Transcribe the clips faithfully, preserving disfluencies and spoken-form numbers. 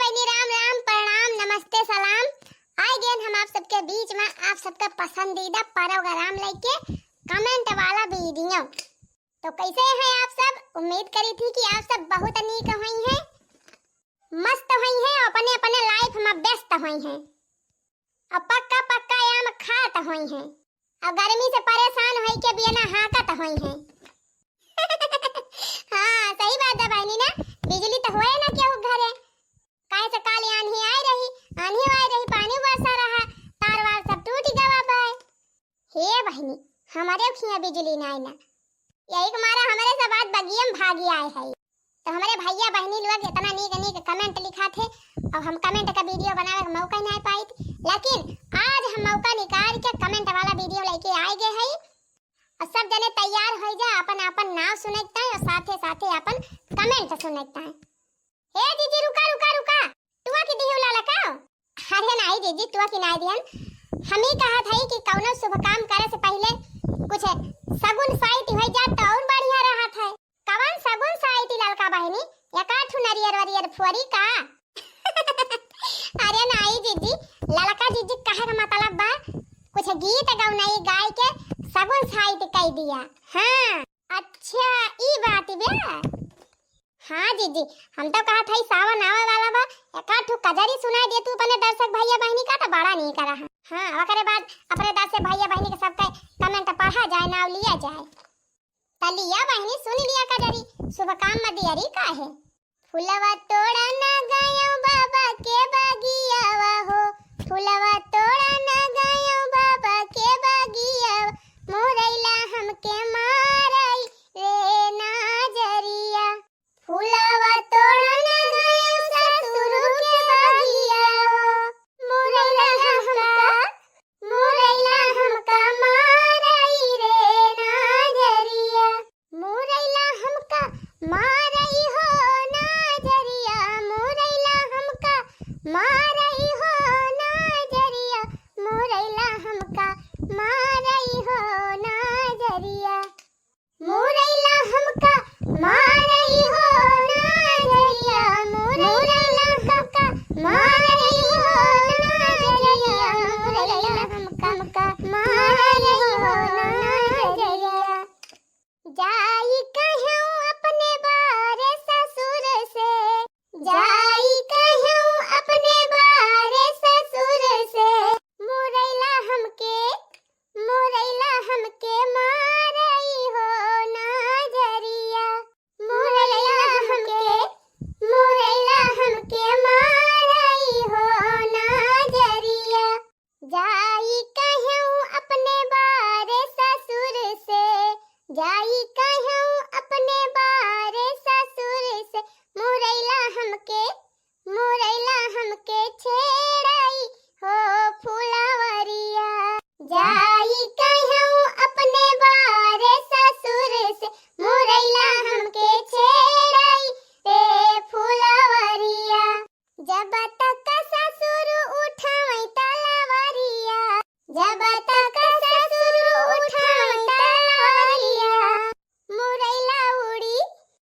राम राम, प्रणाम, नमस्ते, सलाम। आइ गएन हम आप सबके बीच मा आप सबका पसंदीदा program लइके comment वाला video। तो कैसे हैं आप सब? उम्मीद करी थी कि आप सब बहुत नीक होइहैं, मस्त होइहैं, अपने अपने life मा व्यस्त होइहैं। अब पक्का पक्का आम खात होइहैं। अब गर्मी से परेशान होइके बियना हाँकत होइहैं। हाँ, सही बात है बहिनी ना, बिजुली तो होए ना केहू घरे। काहे से काल आन्ही आइ रही, आन्ही आइ रही, पानी बरसा रहा, तार वार सब टूटि गवा बा। हे बहिनी, हमरे खिया बिजुली नाई ना, यही के मारे हमरे सब आज बगिया मा भागी आए हैं। तो हमरे भइया बहिनी लोग इतना नीक नीक comment लिखाथे, अब हम comment का video बनावे का मौका ही नाई पाइत, लेकिन आज हम मौका निकाल के comment वाला video लइके आइ गए हैं। और सब जने तैयार होइ जा, अपन अपन नाव सुनइक ताईं और साथे साथे अपन comment सुनइक ताईं। हे जीजी, रुका, रुका, रुका, टुआ की दिहु ललका? अरे नाई जीजी, टुआ की नाई दिहन। हम ही कहत हई कि कउनो शुभ काम करे से पहिले कुछ सगुन साइत होइ जात तो और बढ़िया रहत है। कवन सगुन साइत ललका बहिनी? एकाठू नरियर वरियर फोरी का? अरे नाई जीजी, ललका जीजी कहे का मतलब बा, कुछ गीत गवनई गाइ के सगुन साइत कइ दिया। हाँ, अच्छा, ई बात बा। हाँ जीजी, हम तो कहत हई सावन आवे वाला बा, एकाठू कजरी सुनाइ दे तू अपने दर्शक भइया बहिनी का, तो बड़ा नीक रहा। हाँ, ओकरे बाद अपने दर्शक भइया बहिनी के सबके comment पढ़ा जाए, नाव लिया जाए। त लिया बहिनी, सुन लिया कजरी, शुभ काम मा देरी काहे? फुलवा तोड़ा ना गयो बाबा के बगियावा हो, फुलवा तोड़ा ना गयो बाबा के बगियावा, मुरैला हमके मारई रे नजरिया। फुलवा तोड़ा ना गयो ससुर के बगियावा हो, मुरैला हमका मुरैला हमका मारई रे नजरिया, मुरैला हमका मारई हो नजरिया, मुरैला हमका मारई हो नजरिया, मुरैला हमका मारई हो नजरिया। मुरैला हमका मारई हो नजरिया, मुरैला हमका मारई हो नजरिया, मुरैला हमका मारई हो नजरिया। जाई कहूँ अपने बारे ससुर से, जाई कहूँ अपने बारे ससुर से, मुरैला हमके मुरैला हमके मारई हो नजरिया, मुरैला हमके, मुरैला हमके मारई हो नजरिया। जाई कहूँ अपने बारे ससुर से, जाई कहूँ अपने बारे ससुर से, मुरैला हमके मुरैला हमके छेड़ई हो फुलवरिया। जाई कहूँ अपने बारे ससुर से, मुरैला हमके छेड़ई रे फुलवरिया। जब तक ससुर उठावई तलवरिया, जब तक ससुर उठावई तलवरिया, मुरैला उड़ी,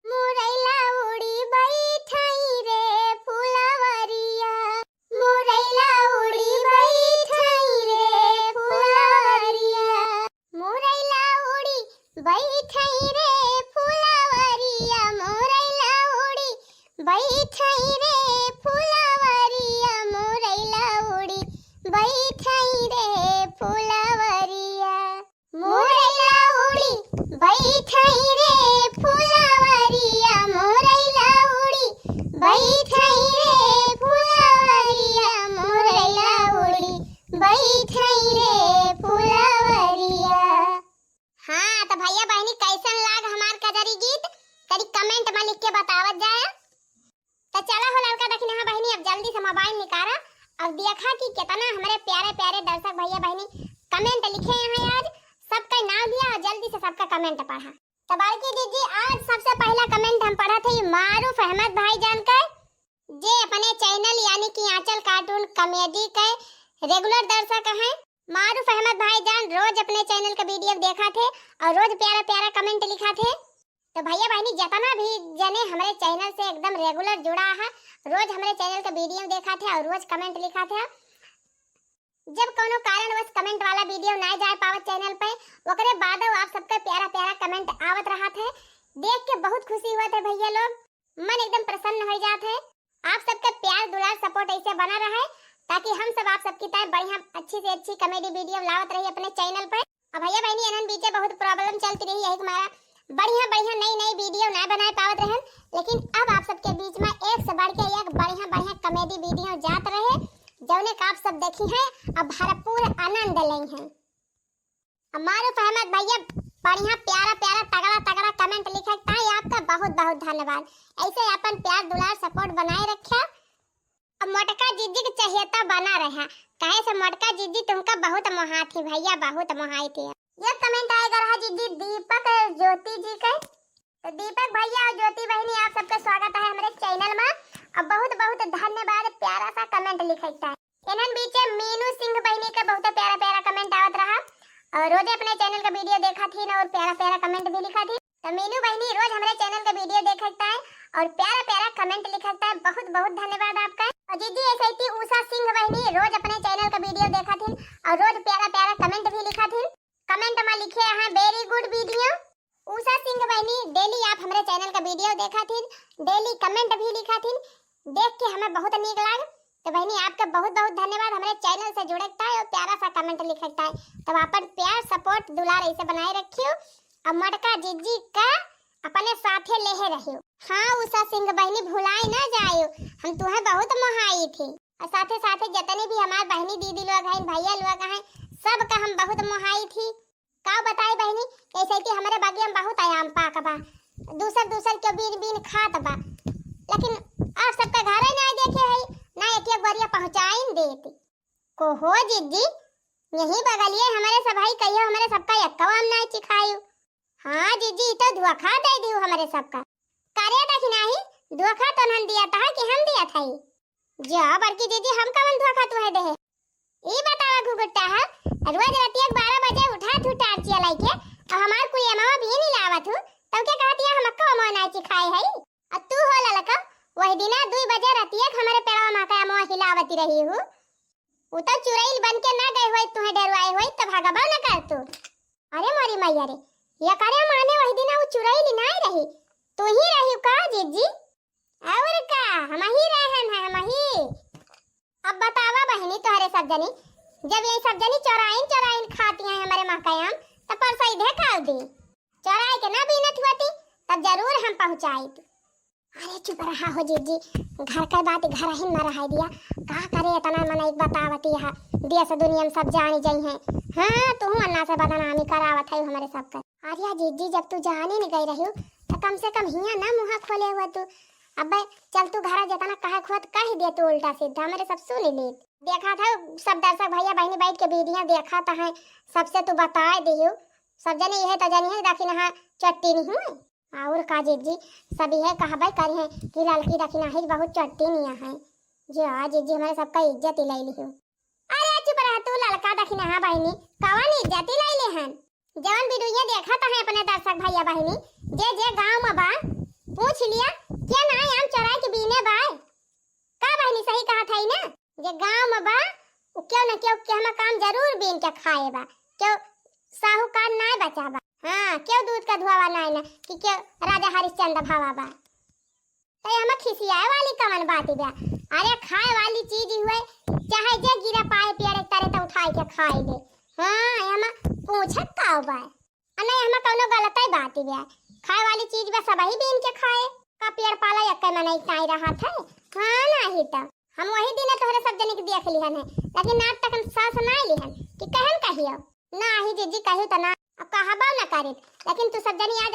मुरैला उड़ी बैठई रे फुलवरिया, मुरैला उड़ी बैठई रे फुलवरिया, मुरैला उड़ी बैठई रे फुलवरिया, मुरैला उड़ी बैठई रे फुलवरिया, मुरैला उड़ी बैठई रे फुलवरिया। मुरैला उड़ी बैठई रे फुलवरिया, मुरैला उड़ी बैठई रे फुलवरिया, मुरैला उड़ी बैठई रे फुलवरिया। हाँ, तो भैया बहिनी, कैसन लाग हमार कजरी गीत? तनी comment में लिख के बतावत जाए। त चला हो ललका दखिनहा बहिनी, अब जल्दी से mobile निकारा और देखा कि कितना हमरे प्यारे प्यारे दर्शक भैया बहिनी comment लिखे हैं आज। सबका नाम लिया और जल्दी से सबका comment पढ़ा। त बड़की दीदी, आज सबसे पहला comment हम पढ़त हई मारूफ अहमद भाईजान के, जे अपने channel यानी कि आंचल cartoon comedy के regular दर्शक हैं। मारूफ अहमद भाईजान रोज अपने channel का video देखा थे और रोज प्यारा प्यारा comment लिखा थे। तो भैया बहिनी, जितना भी जने हमरे channel से एकदम regular जुड़ा है, रोज हमरे channel के video देखत है और रोज comment लिखत है, जब कौनो कारणवश comment वाला video ना जाए पावत channel पे, ओकरे बादो आप सबके प्यारा प्यारा comment आवत रहत है, देख के बहुत खुशी होत है भैया लोग, मन एकदम प्रसन्न हो जात है। आप सबके प्यार दुलार support ऐसे बना रहे, ताकि हम सब आप सबकी तरह बढ़िया अच्छी से अच्छी comedy video लावत रही अपने channel पे। अब भैया बहिनी, एनन बीचे बहुत problem चलती रही, यही के मारा बढ़िया बढ़िया नई नई video ना बनाए पावत रहन, लेकिन अब आप सबके बीच में एक से बढ़ के एक बढ़िया बढ़िया comedy video जात रहे, जौने का आप सब देखी हैं, अब भरपूर आनंद लेई हैं। अब मारूफ अहमद भैया, बढ़िया प्यारा प्यारा तगड़ा तगड़ा comment लिखे ताई आपका बहुत बहुत धन्यवाद। ऐसे अपन प्यार दुलार support बनाए रखे। अब मोटका जिज्जी के चहेता बना रहा, काहे से मोटका जिज्जी तुमका बहुत मोहात ही भैया, बहुत मोहाई थी। ये comment आएगा रहा जिज्जी दीपक ज्योति जी के। तो दीपक भैया और ज्योति बहिनी, आप सबका स्वागत है हमरे channel में। अब बहुत बहुत धन्यवाद प्यारा सा comment लिखे ताई। एनन बीचे मीनू सिंह बहिनी के बहुत प्यारा प्यारा comment आवत रहा और रोजे अपने channel का video देखत ही और प्यारा प्यारा comment भी लिखत ही। तो मीनू बहिनी रोज हमरे channel का video देखत है और प्यारा प्यारा comment लिखत है, बहुत बहुत धन्यवाद आपका। और जिज्जी ऐसे ही उषा सिंह बहिनी रोज अपने channel का video देखत ही और रोज प्यारा प्यारा comment भी लिखत ही। Comment में लिखे हैं very good video। उषा सिंह बहिनी, daily आप हमरे channel का video देखत ही, daily comment भी लिखत ही, देख के हमें बहुत नीक लाग। तो बहिनी, आपके बहुत बहुत धन्यवाद हमरे channel से जुड़े के ताई और प्यारा सा comment लिखे के ताई। तब अपन प्यार support दुलार ऐसे बनाए रखियो और मोटका जिज्जी का अपने साथे लेहे रहियो। हाँ उषा सिंह बहिनी, भुलाए ना जायो, हम तुहे बहुत मोहाई थी। और साथे साथे जितने भी हमार बहिनी दीदी लोग हैं, भैया लोग हैं, सबका हम बहुत मोहाई थी। का बताई बहिनी, कैसे कि हमरे बगिया में बहुत आम पाक बा, दूसर दूसर के बीन बीन खात बा, लेकिन आप सबके घरे ना देखे है, ना एक एक बरिया पहुँचाइन देती। को हो जिज्जी, यही बगलिए हमरे सब है, कहियो हमरे सबका एक्को आम ना चिखायु। हाँ जिज्जी, ई तो धोखा दे दियो हमरे सबका। करे देखी नाही, धोखा तो नन दिया था कि हम दिया था। जा बड़की दीदी, हम कवन धोखा तुहे देहे? ई बतावा घुघुट्टा है, रोज रतिया के बारह बजे उठा थू टार्चिया लइके, और हमार कोई अमवा भी नहीं लावत हूँ, तब के कहत या हम अक्का अमवा ना चिखाए है? और तू हो ललका, वही दिना दुई बजे रतिया के हमरे पेड़वा मा का अमवा हिलावती रही हूँ। उ तो चुरैल बन के ना गए होई, तुहे डरवाए होई, तो भगबो न कर तू। अरे मोरी मैया रे, ये करे माने वही दिना उ चुरैल ना रही, तू ही रही का जिज्जी? और का, हम ही रहन है, हम ही। अब बतावा बहिनी, तोहरे सब जनी, जब ये सब जनी चोराइन चोराइन खाती हैं हमरे मकई आम, तो परसों इधे खाओ दी। चोराई के ना बीनत होती, तब जरूर हम पहुँचाइत। अरे चुप रहा हो जिज्जी, घर के बात घर ही में रह दिया। का करे इतना मनई बतावती है, देश दुनिया में सब जानी जाई हैं। हाँ, तू अन्ना से बदनामी करावत है हमरे सबके। अरे जिज्जी, जब तू जानी नहीं गई रही, तो कम से कम हिया ना मुँह खोले हुआ तू। अबे चल तू घरा जितना कहे खुद कह दे, तू उल्टा सीधा हमरे सब सुन ले। देखा था सब दर्शक भैया बहनी बैठ के वीडियो देखा था है, सबसे तू बताए दियो। सब जने यह तो जनी है, देखी ना चट्टी नहीं हुए। और का जिज्जी, सब यह कहबे करी हैं कि ललकी देखी ना है बहुत चट्टी नहीं है। जे आ जिज्जी हमरे सबका इज्जत ही ले लियो। अरे चुप रह तू ललका देखी ना बहनी, कवन इज्जत ही ले ले हन? जवन वीडियो देखा था है अपने दर्शक भैया बहनी, जे जे गाँव में बा, पूछ लिया, के ना आम चोराई के बीने बा? का बहनी सही कहा था ना? जे गाँव में बा, उ क्यों न क्यों के हम काम जरूर बीन के खाए बा, क्यों साहूकार ना बचा बा। हाँ, क्यों दूध का धुआवा ना ना कि क्यों राजा हरिश्चंद्र भावा बा। तो ये हमें खिसियाए वाली कवन बात बा? अरे खाए वाली चीज हुए, चाहे जे गिरा पाए पेड़ एक तरह तो उठाए के खाए ले। हाँ, ये हमें पूछत का बा? आ नहीं, हमें कौनो गलत ही बात बा। खाए वाली चीज बा, सब ही बीन के खाए। का पेड़ पाला एक मनई ताई रहा था? हाँ, नहीं तो हम वही दिन तोहरे सब जने के देख लिहन है, लेकिन आज तक हम सास ना लिहन कि कहन कहियो। ना ही जिज्जी कही तो ना, अब कहबो ना करित, लेकिन तू सब जनी आज